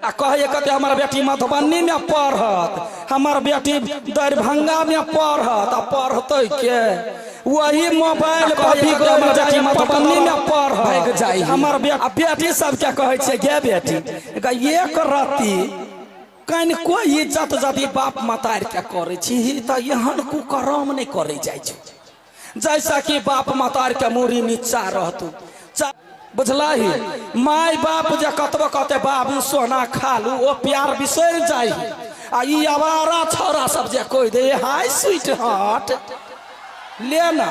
आ कहैए कते हमर बेटी मधुबनीमे पढ़त, हमर बेटी दरभंगामे पढ़त। आ पढ़तै के? वही मोबाइल पर हमर बेटी मधुबनीमे पढ़त, भागि जाइ हमर बेटी सबके। कहै छियै, गे बेटी, एक रत्ती कनिको इज्जत यदि बाप मतारिके करै छी तऽ एहन कुकर्म नहि करै जाइ छै, जैसा कि बाप मतारिके मूड़ी नीचा रहतौ। बुझलही? माय बाप जे कतबो कहते बाबू सोना खा लू, ओ प्यार बिसरि जाइ। आ ई आवारा छौड़ा सब जे कहि दे हाय स्वीट हार्ट, ले ना,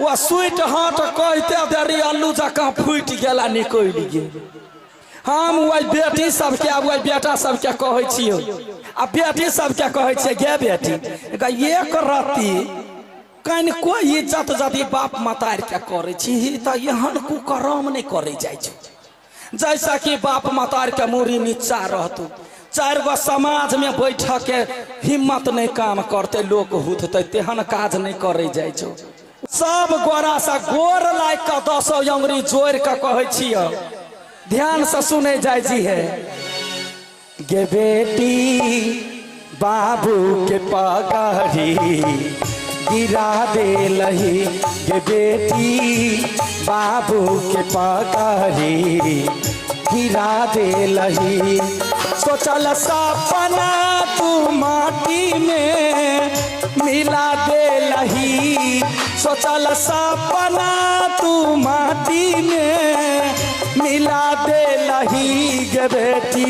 ओ स्वीट हार्ट कहिते देरी अल्लू जकाँ फूटि गेल आ निकलि गेल। हम ओहि बेटी सबके आ ओहि बेटा सबके कहै छियौ, आ बेटी सबके कहै छियै, गे बेटी, एक रत्ती कनिको इज्जत यदि बाप मतारिके करै छी तऽ एहन कुकर्म नहि करै जाइ छै, जैसा कि बाप मतारिके मूड़ी नीचा रहतौ। चारि गो समाजमे बैठके हिम्मत नहि काम करतै, लोक हुथतै, तेहन काज नहि करै जाइ छौ। सब गोरासँ गोर लागि कऽ दसो अंगुरी जोड़ि कऽ कहै छियौ, ध्यानसँ सुनै जाइ छी। हे गे बेटी, बाबू के पगड़ी गिरा देलही। गे बेटी, बाबू के पगड़ी गिरा देलही। सोचल सपना तू माटी में मिला देलही। सोचल सपना तू माटी में मिला देलही। गे बेटी,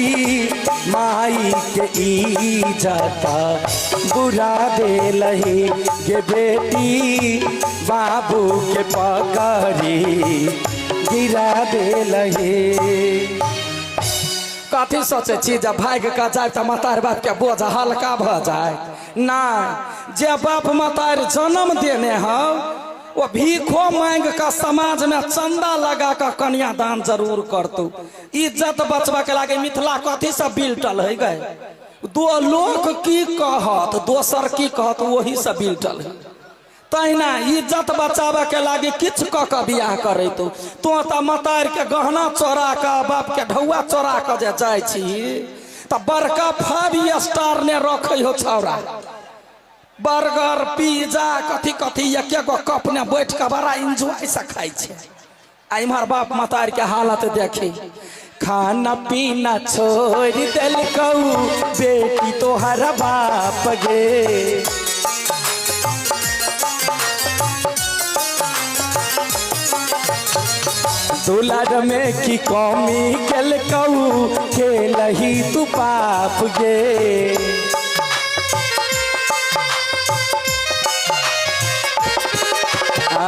माई के इज्जत बुरा देलही। गे बेटी, बाबू के पगड़ी गिरा देलही। कथी सोचै छी, जब भागि कऽ जाय तऽ मतार बापके बोझ हल्का भऽ जाय? नहि, जे बाप मतार जन्म देने हौ, ओ भीखो मांगि कऽ, समाजमे चंदा लगा कऽ कन्यादान जरूर करतौ, इज्जत बचबऽके लागे। मिथिला कथी से बिलटल है गए? दो लोक की कहत, दोसर की कहत, ओही से बिलटल है। तहिना इज्जत बचाबऽके लागी किछु कऽ कऽ बियाह करैतौ। तोँ तऽ मतारिके गहना चोरा कऽ, बापके ढौआ चोरा कऽ जे जाइ छी तऽ बड़का फाइव स्टार ने रखै हो छौड़ा, बर्गर, पिज्जा, कथी कथी, एके गो कप ने बैठ कऽ बड़ा एन्जॉय से खाइ छै। आ इम्हर बाप मतारिके हालत देखी। खाना पीना छोड़ देलकौ बेटी तोहर बाप गे। दुलार में की कमी केलकौ, खेलही तू पाप गे। आ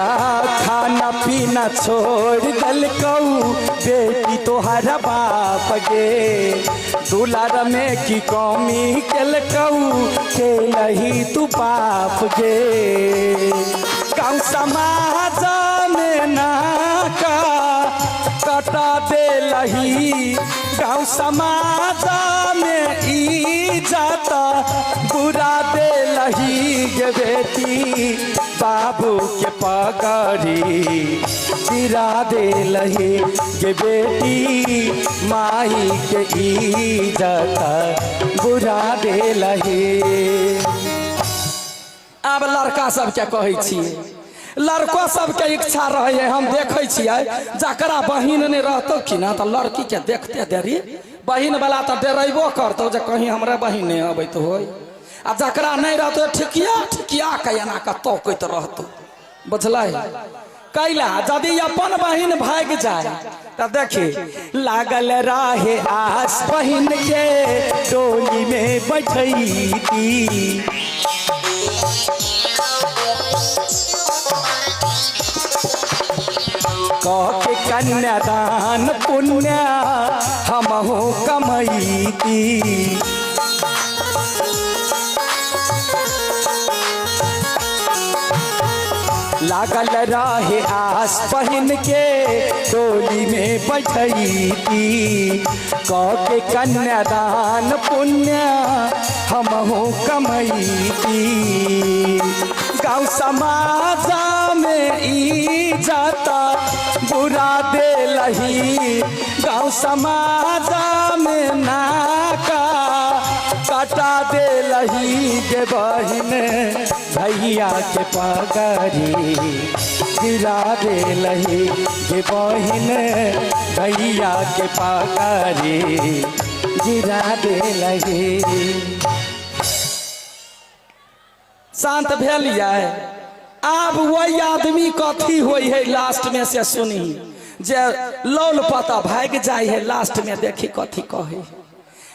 खाना पीना छोड़ देलकौ बेटी तोहर बाप गे। दुलार में की कमी केलकौ, खेलही तू पाप गे। गाँव समाज में नाका कटा देलही। गाँव समाज में इज्जत बुरा देलही। गे बेटी, बाबू के पगड़ी गिरा देलही। गे बेटी, माई के इज्जत बुरा देलही। आब लड़का सबके कहै छियै, लड़को सबके इच्छा रहै, हम देखै छियै, जकरा बहिन नहि रहतौ कि ना, तऽ लड़कीके देखते देरी बहिन वाला तऽ डरेबो करतौ जे कहीं हमरे बहिन नहि अबैत होय। आ जकरा नहि रहतौ, ठिकिया ठिकिया के एना कऽ तकैत रहतौ, बुझलै? कैला यदि अपन बहिन भागि जाय तऽ देखी। लागल रहे आस बहिन के डोली में बैठैती। कह के कन्यादान पुण्य हमहू कमैती। लागल रहे आस बहिन के डोली में बैठैती। कह के कन्यादान पुण्य हमहू कमैती। गाँव समाज में इज्जत बुरा देलही। गाँव समाज में देलही गे बहिन, भैया के पगड़ी गिरा देलही गे बहिन, भैया के पगड़ी गिरा देलही। शांत भेलियै? आब वही आदमी कथी होइ है लास्ट में से सुनी, जे लौल पता भागि जाइ है लास्ट में। देखी कथी कहै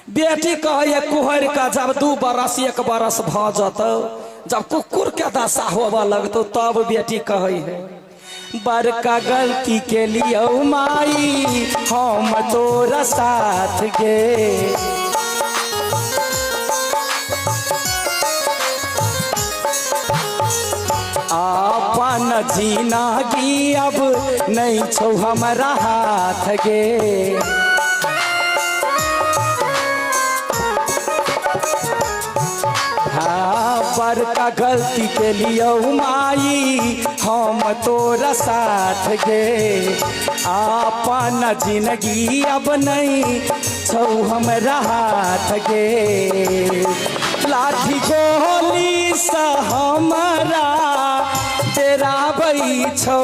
बेटी, कहै है कुहरि के जब 2 बरस 1 बरस भऽ जतौ, जब कुकुर के दशा होबऽ लगतौ, तब बेटी कहै है, बड़का गलती के लियौ माई हम तोरा साथ गे। आपन जिनगी अब नहीं छौ हमरा हाथ गे। हाँ, बड़का गलती के लियौ माई हम तोरा साथ गे, आपन जिनगी अब नहीं छौ हमरा हाथ गे। लाठी गोली से हमरा डराबै छौ,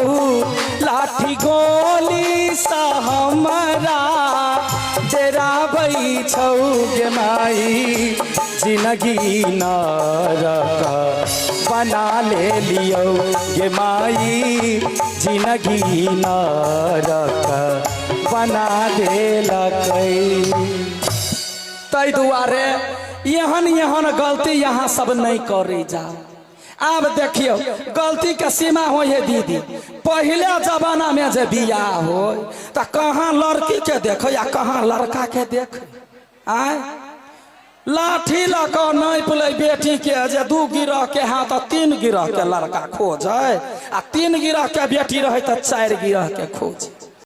लाठी गोली से हमरा डराबै छौ गे माई, जिनगी नरक बना ले लियौ गे माई, जिनगी नरक बना देलकै। ताहि दुआरे एहन एहन गलती यहाँ सब नहीं करे जाओ। आब देखियौ गलती के सीमा होइ है दीदी। पहले जमाना में जे बियाह हो तऽ कहाँ लड़की के देखे या कहाँ लड़का के देखे? आय, लाठी लऽ कऽ नापि लै बेटी के, जे 2 गिरह के है तऽ 3 गिरह के लड़का खोजै, आ 3 गिरह के बेटी रहै तऽ 4 गिरह के खोजै।